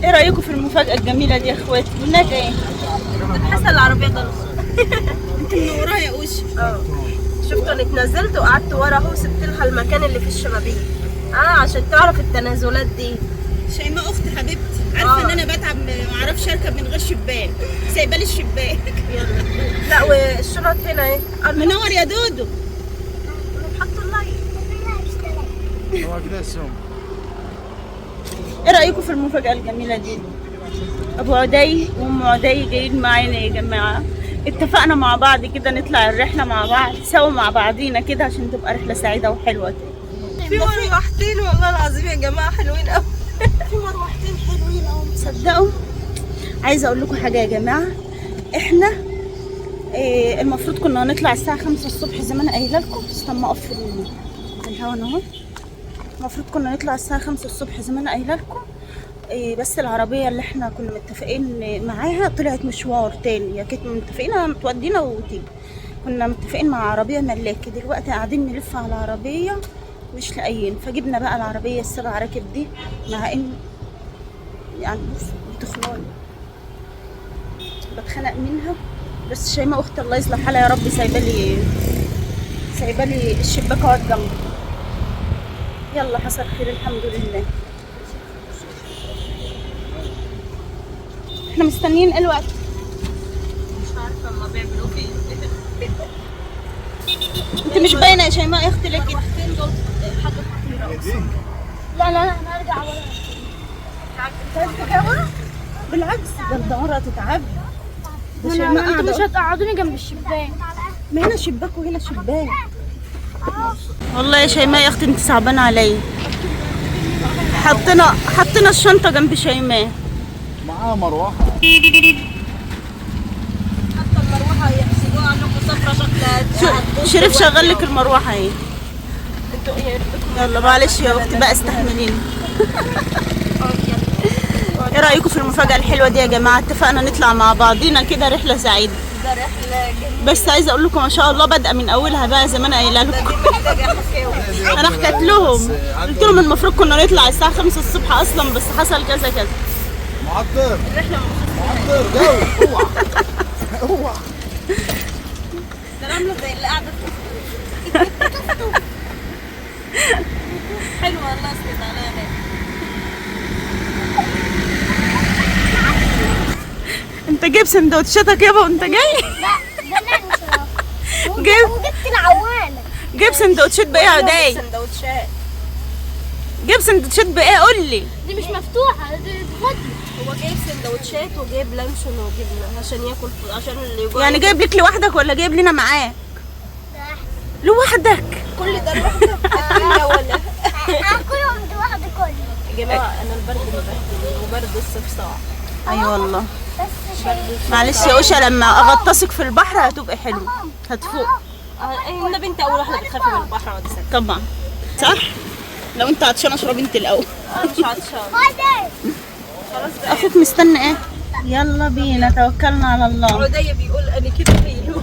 ايه رايكم في المفاجاة الجميلة دي يا اخواتي؟ قلنا ايه؟ حاسه العربية ضلمة. انت منوراها يا اوشي. اه شفتوا انا اتنزلت وقعدت ورا اهو، وسبت لها المكان اللي في الشبابيك عشان تعرف التنازلات دي. شيماء اخت حبيبتي عارفه ان انا بتعب، ما اعرفش اركب من غير شباك، سايبه لي الشباك. يلا. لا والشنط هنا اهي. منور يا دودو. حطوا ال like. هو كده السوم. ايه رايكم في المفاجاة الجميلة دي؟ ابو عدي وام عدي جايين معانا يا جماعة. اتفقنا مع بعض كده نطلع الرحلة مع بعض سوا مع بعضينا كده عشان تبقى رحله سعيدة وحلوه كده. في مروحتين والله العظيم يا جماعة حلوين قوي. في مروحتين حلوين اهو، تصدقوا؟ عايزه اقول لكم حاجة يا جماعة، احنا إيه المفروض كنا هنطلع الساعة 5 الصبح زي ما انا قايله لكم. استنى اقف في الهوا اهو. المفروض كنا نطلع الساعة 5 الصبح زي ما انا قايله لكم، إيه بس العربية اللي احنا كنا متفقين معاها طلعت مشوار تاني. يا كانت متفقين تودينا وتيجي، كنا متفقين مع عربية ملاكي. دلوقتي قاعدين نلف على العربية مش لاقيين، فجبنا بقى العربية السبع راكب دي، مع ان يعني بص بتخنقني، بتخنق منها. بس شيماء اختي الله يصلح حالها يا رب سايبه لي الشباك اقعد جنبه. يلا حصل خير الحمد لله. احنا مستنيين ايه الوقت؟ مش عارفه ما بيعملوا فيه. انت مش باينة يا شيماء يا اختي ليه كده؟ المروحتين دول حاجة خطيرة. لا لا لا انا ارجع ورا. انت عايز ترجع ورا؟ بالعكس ده الدورة تتعب. ده شيماء انتوا قاعدة. مش هتقعدوني جنب الشباك. ما هنا شباك وهنا شباك. والله يا شيماء يا اختي انت صعبانه عليا. حطينا الشنطة جنب شيماء. معاه مروحة. حتى المروحة يحسبوها انكم سفره شكلها. شريف شغل لك المروحة اهي. انتوا ايه؟ يلا معلش يا اختي بقى استحمليني. ايه رايكم في المفاجاة الحلوة دي يا جماعة؟ اتفقنا نطلع مع بعضينا كده رحله سعيدة. ده رحله جميلة. بس عايزه اقول لكم ما شاء الله بادئه من اولها بقى زي ما انا قايله لكم. محتاجه حكاوي. انا حكيت لهم، قلت لهم المفروض كنا نطلع الساعة 5 الصبح اصلا، بس حصل كذا كذا. معطر الرحلة معطر جو. اوعى اوعى. ده عامله زي اللي قاعدة حلوة والله. اسند عليا. انت جايب سندوتشاتك يابا وانت جاي؟ لا ده لانشون. جايب وجبت العوامه. جايب سندوتشات بايه يا عدي؟ سندوتشات. جايب سندوتشات بايه قول لي؟ دي مش مفتوحة، دي فاضية. هو جايب سندوتشات وجايب لانشون وجبنه عشان ياكل، عشان اللي يجوع. يعني جايب لك لوحدك ولا جايب لنا معاك؟ لوحدك. كل ده لوحده؟ يا ولا هاكلهم لوحدي كله. يا جماعة انا البرد مبهدلني، وبرد الصيف صعب. اي والله. بس شيء معلش يا اوشا لما اغطسك في البحر هتبقي حلوة، هتفوق. النبي انت اول واحدة بتخافي من البحر وما تسكت. طبعا صح. لو انت عطشانة اشربي انت الاول. انا مش عطشانة فاضي. خلاص بقى. اخوك مستني ايه؟ يلا بينا توكلنا على الله. عدي بيقول انا كده حلو.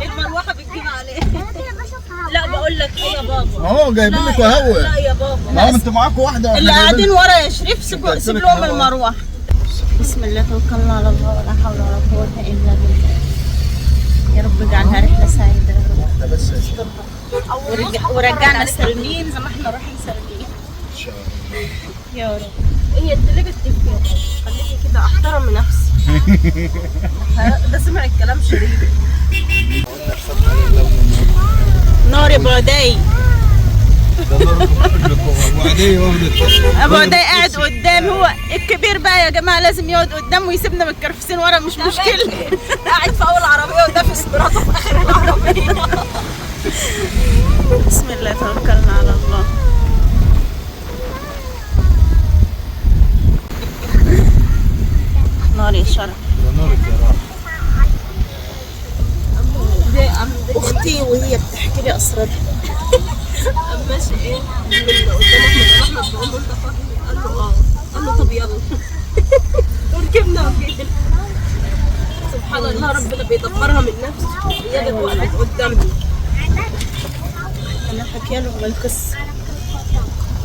المروحة بتجيب عليه. انا كده بشوفها. لا بقول لك ايه يا بابا. اهو جايبين لكم هوا. لا يا بابا. ما هو انتوا معاكم واحدة. اللي قاعدين ورا يا شريف سيب لهم المروحة. بسم الله توكلنا على الله ولا حول ولا قوة الا بالله. يا رب اجعلها رحله سعيدة يا رب. واحدة بس يا شيخ. ورجعنا سالمين زي ما احنا رايحين سالمين ان شاء الله يا رب. هي اتقلبت كده، خليني كده احترم نفسي. ده سمع الكلام شريف. نار يا ابو عدي. ده نار كلكم. وعدي واخد ابو عدي قاعد قدام، هو الكبير بقى يا جماعة لازم يقعد قدام ويسيبنا متكرفسين ورا، مش مشكلة. قاعد في اول عربية ودافس مراته في اخر العربية. بسم الله توكلنا على الله. نار يا شرف. ده نارك يا راح. اختي وهي بتحكي لي اسرارها. ماشي ايه من قدام احمد، احمد بقول له انت فاضي؟ قال له اه. قال له طب يلا. وركبنا وجينا. سبحان الله ربنا بيدبرها من نفسه. هي جت وقفت قدامنا. انا حكي لهم القصة.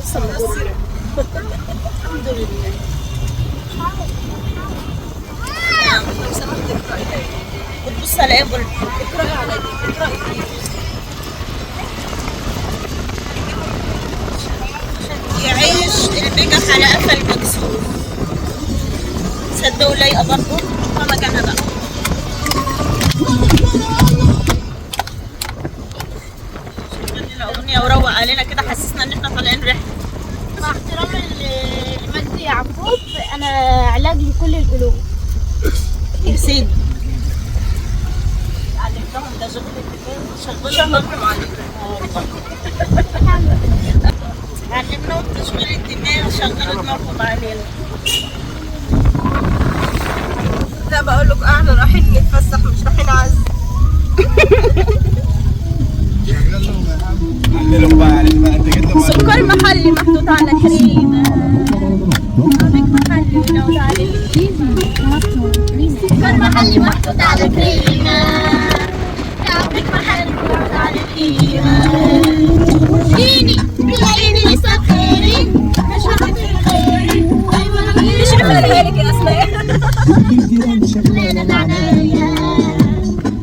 قصة مغرية. الحمد لله. بص على ايه. اقرأي على دي، اقرأي دي. يعيش البجح على قفا المكسور. صدقوا لايقة برضه مكانها بقى. شغل لنا اغنية وروق علينا كده، حسسنا ان احنا طالعين رحله. مع احترامي لمجدي يعقوب، انا علاج لكل القلوب. يا سيدي علمتهم ده شغل الدماغ، شغلوا علمناهم تشغيل الدماغ، شغلوا دماغهم علينا. لا بقول لكم احنا رايحين نتفسح مش رايحين عز. علمهم بقى يعني بقى انت جيت لما سكر محلي محطوط على كريمة، عندك محلي ونوت على القيمة. سكر محلي محطوط على كريمة، عندك محلي محطوط على القيمة. اديني تلاقيني لسه بخيري، مش هحط غيري. ايوه انا مش عارفه لك يا اسماء. انا معنايا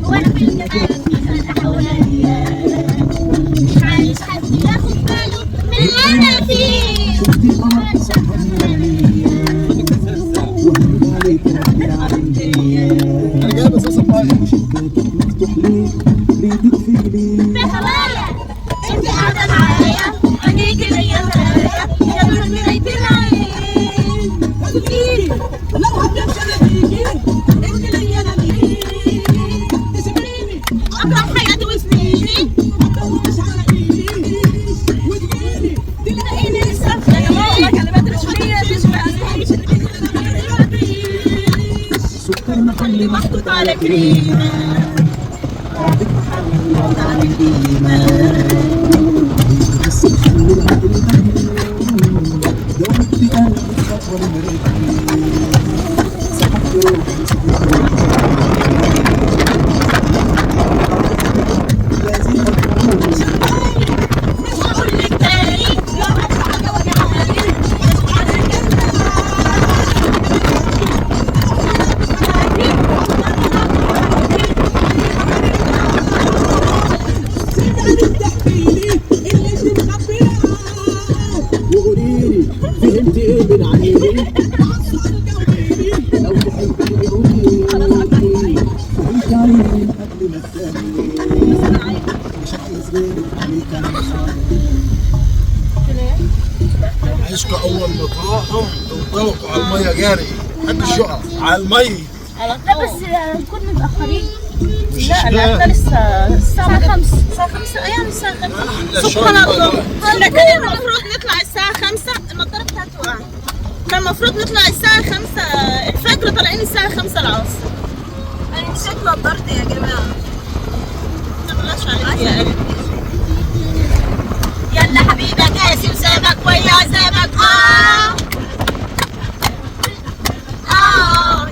وانا في الجمال في حواليا، مش عايز حد ياخد باله من اللي انا فيه. انا جايب اساس المية. في هوايا انت قاعدة معايا، عينيك ليا مرايا، يا نور مراية العين. لو هتمشي انا بيجي، انت ليا انا بيجي، تسيبيني اكره حياتي وسنيني، مش على ايدي وتجيلي تلاقيني لسه بخير. يا جماعة والله كلمات رسمية تشبه اسماء مش سكر محلي محطوط على كريمة، محطوط على كريمة. مش هقول لك تاني لو حاجة وجعاني. وقوليلي فهمت ايه من عيني؟ لو تحبيني قوليلي فهمت عيني من قبل ما تنامي، مش عايز غيرك عليك انا. عايزكم اول ما تروحوا تنطلقوا على المية جاري، محدش يقف على المية. على لا طول. بس نكون متأخرين. مش لا لا احنا لسه الساعة 5. الساعة 5، يعني الساعة 5. أحلى سبحان شرب الله، والله. احنا كان المفروض نطلع الساعة 5، النضارة بتاعتي وقعت. كان المفروض نطلع الساعة 5 الفجر، طالعين الساعة 5 العصر. انا نسيت نضارتي يا جماعة. ما تغلاش عليك يا قلبي. يلا حبيبك قاسي وسابك ويا عذابك.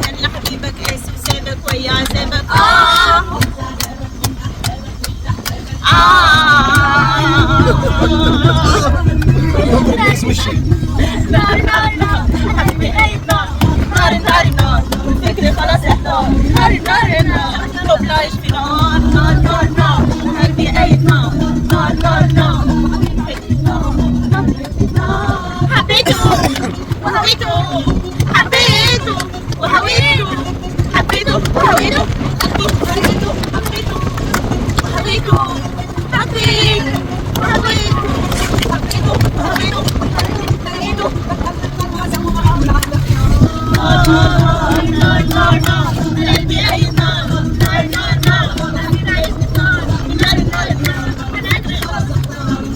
يلا حبيبك قاسي وسابك ويا عذابك. نار نار نار حبيبي قايد نار نار نار نار، والفكر خلاص احتار. نار نار نار طب عايش في نار نار نار نار، قلبي قايد نار نار نار نار. حبيته وهويته، حبيته وهويته، حبيته وهويته، حبيته حبيته وهويته، حبيته وهويته، حبيته وهويته، حبيته. نار نار نار نار قلبي قايد نار نار نار نار، قلبي عايز نار نار نار نار، انا اجري خلاص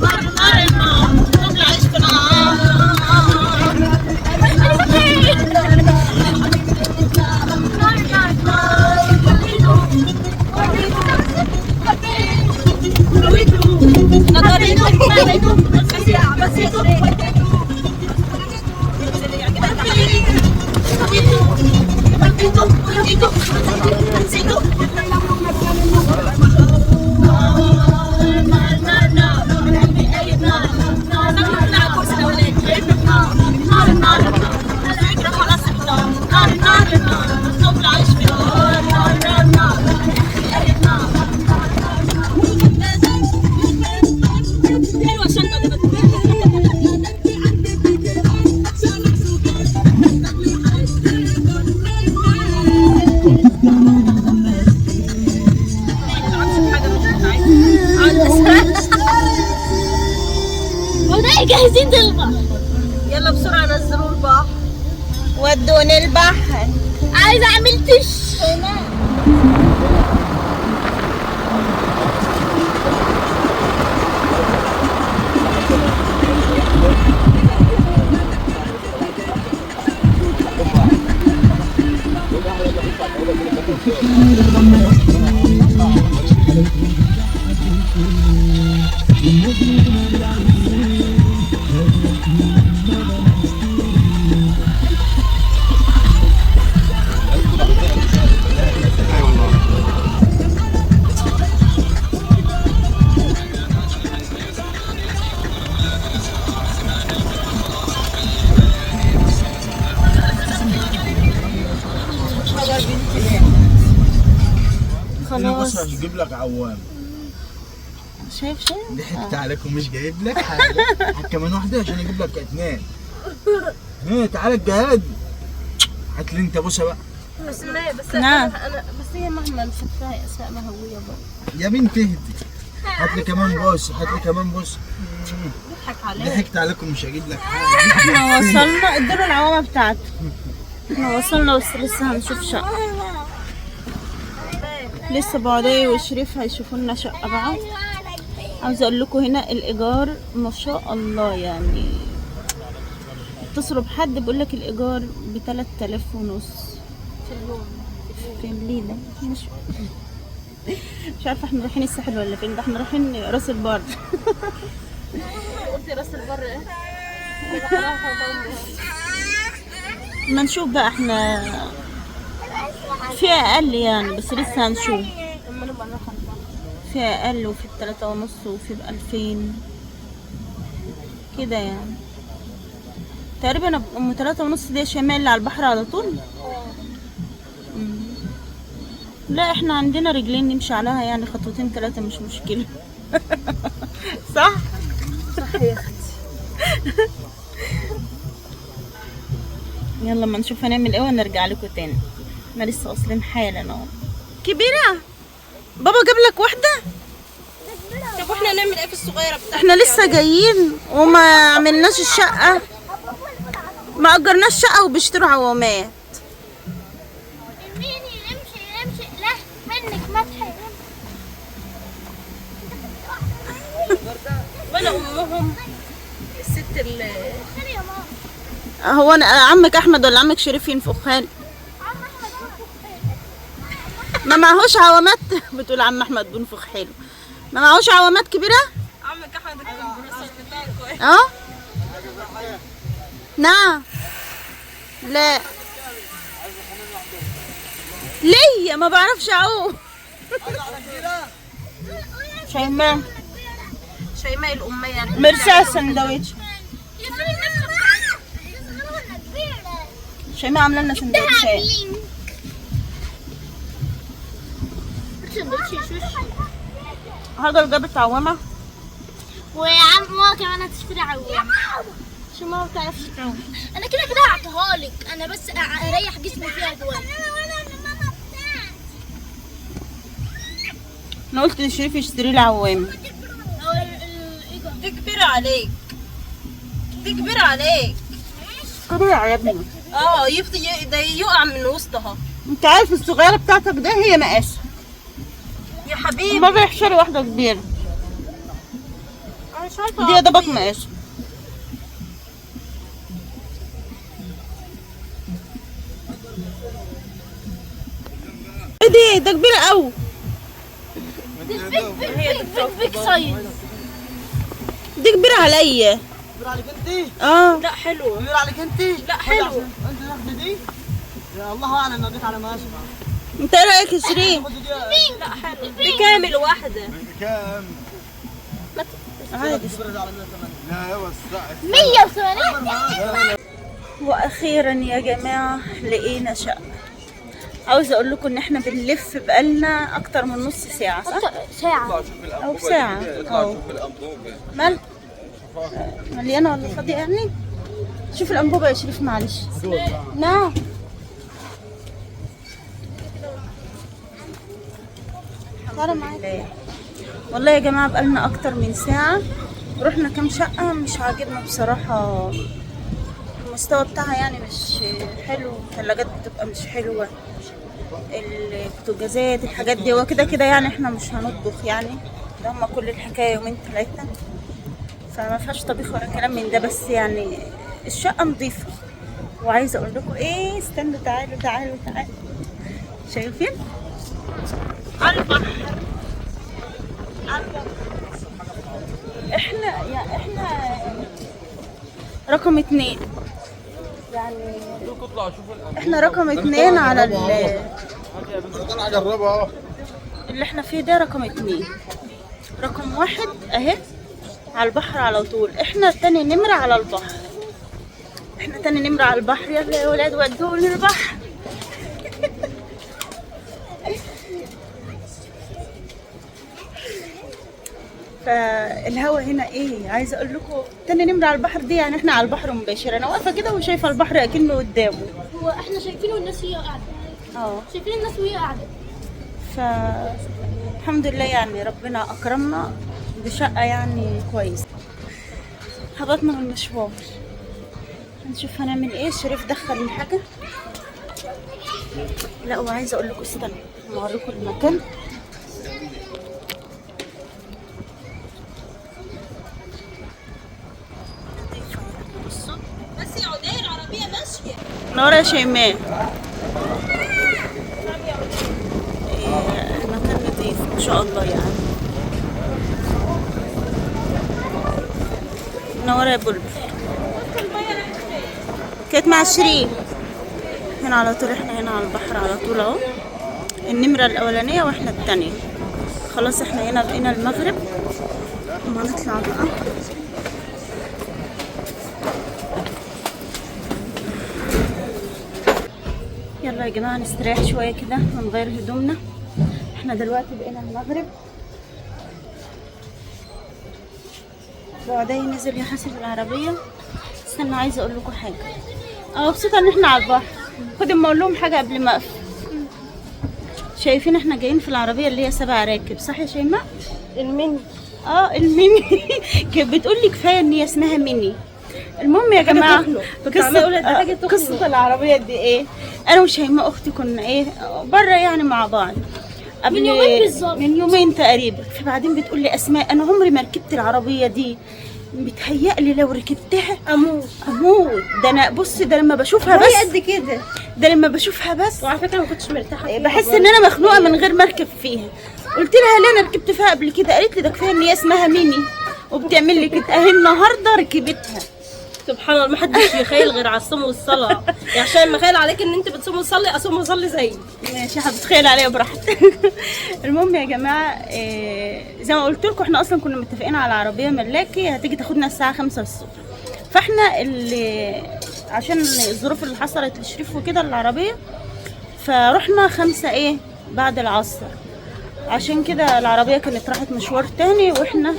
نار نار نار، قبل عايش في نار. نار نار نار حبيته وهويته، نظريته حبيته بس نار نار نار، الطفل عايش في نار نار نار نار. عايزين البحر. يلا بسرعة نزلوا البحر. ودوني البحر. عايزه اعمل تش. خلاص بص هجيب لك عوام. شايف شايف؟ ضحكت عليكم مش جايب لك حاجة. هات كمان واحدة عشان اجيب لك اتنين. ايه تعالى الجهاد. هات لي انت بوسه بقى. بس ما بس نعم. انا بس هي مهما مسكتها يا اسماء مهويه برضه. يا بنت اهدي. هات لي كمان بوسه، هات لي كمان بوسه. بيضحك عليا. ضحكت عليكم مش هجيب لك حاجة. احنا وصلنا، اديله العوامه بتاعته. احنا وصلنا بس لسه هنشوف شقه. لسه بعدي وشريف هيشوفوا لنا شقه بقى. عاوزه اقول لكم هنا الايجار ما شاء الله، يعني اتصلوا بحد بيقول لك الايجار ب 3500 في اليوم في الليلة. مش عارفه احنا رايحين الساحل ولا فين، ده احنا رايحين راس البر. قلتي راس البر ايه؟ ما نشوف بقى، احنا في اقل يعني، بس لسه هنشوف. اما نبقى نروح البحر في اقل وفي ب3,500 وفي ب2000 كده يعني تقريبا. ام 3,500 دي شمال اللي على البحر على طول. لا احنا عندنا رجلين نمشي عليها يعني، خطوتين 3 مش مشكلة. صح؟ صح يا اختي. يلا ما نشوف هنعمل ايه ونرجع لكم تاني. احنا لسه واصلين حالا اهو. كبيرة بابا جاب لك واحدة؟ طب واحنا نعمل ايه في الصغيرة بتاعتك؟ احنا لسه جايين وما عملناش الشقة، ما اجرناش شقة وبيشتروا عوامات. ارميني امشي امشي. لا منك ما تحرم. وانا امهم الست اللي يا ماما. هو انا عمك احمد ولا عمك شريف ينفخها لي؟ ما معهوش عوامات. بتقول عم احمد بنفخ حلو. ما معهوش عوامات كبيرة؟ عمك احمد الكمبرسور بتاعك كويس. اه نعم. لا ليه ما بعرفش اعوم. شيماء شيماء الامية. ميرسي على السندوتش. شيماء عامله لنا سندوتشات. هاجر جابت عوامه، وعم ماما كمان هتشتري عوامه عشان ماما ما بتعرفش تعوم. انا كده كده هعطيها لك، انا بس اريح جسمي فيها دلوقتي. انا قلت لشريف يشتري لي عوامه. دي كبيرة عليك، دي كبيرة عليك. كبيرة يا ابني. اه ده يقع من وسطها. انت عارف الصغيرة بتاعتك ده هي مقاسها يا حبيبي. ما بيحشري واحدة كبيرة. انا مش عارفه دي يا دوبك مقاسها. ايه دي؟ ده كبيرة قوي. big big big size. دي كبيرة عليا. كبيرة عليك انت؟ اه لا حلوة. كبيرة عليك انت؟ لا حلوة. انت تاخدي دي؟ يا الله اعلم لو جيت على مقاسك. انت ايه رايك يا شيرين؟ لا حلوة. بكام الواحدة؟ بكام؟ عادي. لا هو الساعة 180. واخيرا يا جماعة لقينا شقه. عاوزه اقول لكم ان احنا بنلف بقالنا اكتر من نص ساعة، صح؟ ساعة او ساعة. او مال مليانة ولا فاضية يعني؟ شوف الانبوبة يا شريف معلش. نعم تعالى معاك. والله يا جماعة بقالنا اكتر من ساعة رحنا كام شقة مش عاجبنا بصراحة، المستوى بتاعها يعني مش حلو، الثلاجات بتبقى مش حلوة، البوتاجازات، الحاجات دي وكده كده يعني. احنا مش هنطبخ يعني، ده هما كل الحكاية يومين ثلاثة، فما فيهاش طبيخ ولا كلام من ده، بس يعني الشقة نظيفة. وعايزة اقول لكم ايه، استنوا تعالوا تعالوا تعالوا، شايفين على البحر، على البحر. احنا يعني احنا رقم 2 يعني، احنا رقم 2 على اللي احنا فيه ده، رقم 2. رقم 1 اهي على البحر على طول، احنا تاني نمرة على البحر، احنا تاني نمرة على البحر. يلا يا ولاد ودوني البحر. فالهوا هنا ايه، عايزه اقول لكم تاني نمرة على البحر دي يعني احنا على البحر مباشر. انا واقفة كده وشايفه البحر اكنه قدامه، هو احنا شايفينه والناس وهي قاعدة. شايفين الناس وهي قاعدة. فالحمد لله يعني ربنا اكرمنا بشقه يعني كويس. هبطنا من المشوار، هنشوف هنعمل ايه. شريف دخل الحاجة. لا وعايزه اقول لكم، استنوا اوريكم المكان. بس يا عدي العربية ماشية. نورة يا شيماء. المكان نظيف ما شاء الله يعني. نورة يا بلبل. كانت مع شيرين هنا على طول، احنا هنا على البحر على طول اهو، النمرة الأولانية واحنا التانية. خلاص احنا هنا بقينا المغرب، ما نطلع بقى. يلا يا جماعة نستريح شوية كده ونغير هدومنا. احنا دلوقتي بقينا المغرب. وعدي نزل يحاسب العربية. استنى عايزة اقول لكم حاجة، انا مبسوطة ان احنا على البحر. خد اما اقول لهم حاجة قبل ما اقفل. شايفين احنا جايين في العربية اللي هي 7 راكب، صح يا شيماء؟ الميني. الميني. كانت بتقول لي كفاية ان هي اسمها ميني. المهم يا جماعة قصة العربية دي ايه، انا وشيماء اختي كنا ايه بره يعني مع بعض قبل من يومين بالظبط، من يومين تقريبا. فبعدين بتقول لي اسماء انا عمري ما ركبت العربية دي، بتهيألي لو ركبتها اموت. ده انا بص، ده لما بشوفها بس قد كده، ده لما بشوفها بس، وعلى فكرة ما كنتش مرتاحة فيها، بحس ان انا مخنوقه من غير ما اركب فيها. قلت لها ليه انا ركبت فيها قبل كده؟ قالت لي ده كفاية ان هي اسمها ميني وبتعمل لي كده. اهي النهارده ركبتها. سبحان الله، ما حدش يخيل غير على الصوم والصلاة يعني، عشان ما خيل عليك ان انت بتصوم وتصلي، اصوم واصلي زيي. ماشي هتتخيل عليا براحتك. المهم يا جماعة زي ما قلت لكم احنا اصلا كنا متفقين على عربية ملاكي هتيجي تاخدنا الساعة 5 الصبح، فاحنا اللي عشان الظروف اللي حصلت لشريف وكده العربية، فروحنا 5 ايه بعد العصر، عشان كده العربية كانت راحت مشوار تاني. واحنا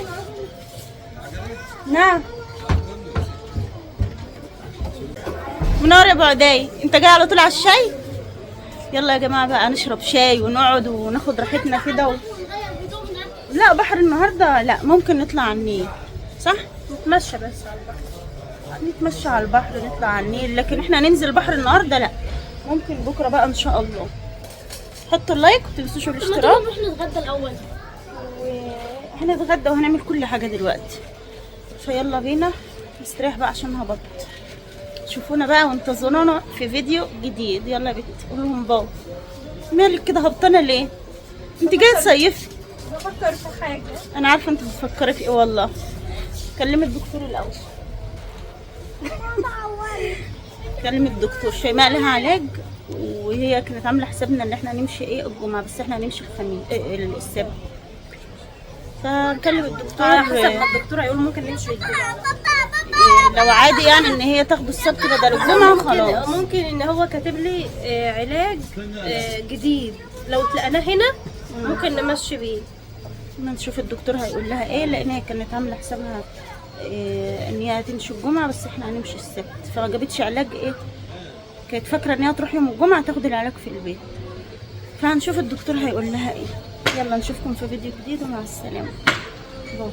نعم منور يا ابو عدي، انت جاي على طول على الشاي؟ يلا يا جماعة بقى نشرب شاي ونقعد وناخد راحتنا كده لا بحر النهارده لا، ممكن نطلع على النيل صح؟ نتمشى بس على البحر، نتمشى على البحر نطلع على النيل، لكن احنا ننزل البحر النهارده لا، ممكن بكره بقى ان شاء الله. حطوا اللايك ومتنسوش الاشتراك. نروح نتغدى الاول، وهنتغدى وهنعمل كل حاجة دلوقتي، فيلا بينا نستريح بقى عشان هبط. شوفونا بقى وانتظرونا في فيديو جديد. يلا يا بت قول لهم باي. مالك كده هبطانه ليه؟ انت جاية تصيفي؟ بفكر في حاجة. انا عارفه انت بتفكري في ايه والله. كلمي الدكتور الاول. كلمي الدكتور. شيماء لها علاج، وهي كانت عامله حسابنا ان احنا نمشي ايه الجمعة، بس احنا هنمشي الخميس السبت. فنكلم الدكتور على حسب ما الدكتور هيقول ممكن نمشي الجمعة. لو عادي يعني ان هي تاخده السبت بدل الجمعة خلاص. ممكن ان هو كاتب لي علاج جديد، لو تلاقيناه هنا ممكن نمشي بيه. نشوف الدكتور هيقول لها ايه، لان هي كانت عامله حسابها ان هي هتمشي الجمعة، بس احنا هنمشي السبت، فما جابتش علاج. ايه كانت فاكره ان هي تروح يوم الجمعة تاخد العلاج في البيت، فهنشوف الدكتور هيقول لها ايه. يلا نشوفكم في فيديو جديد ومع السلامة. باي.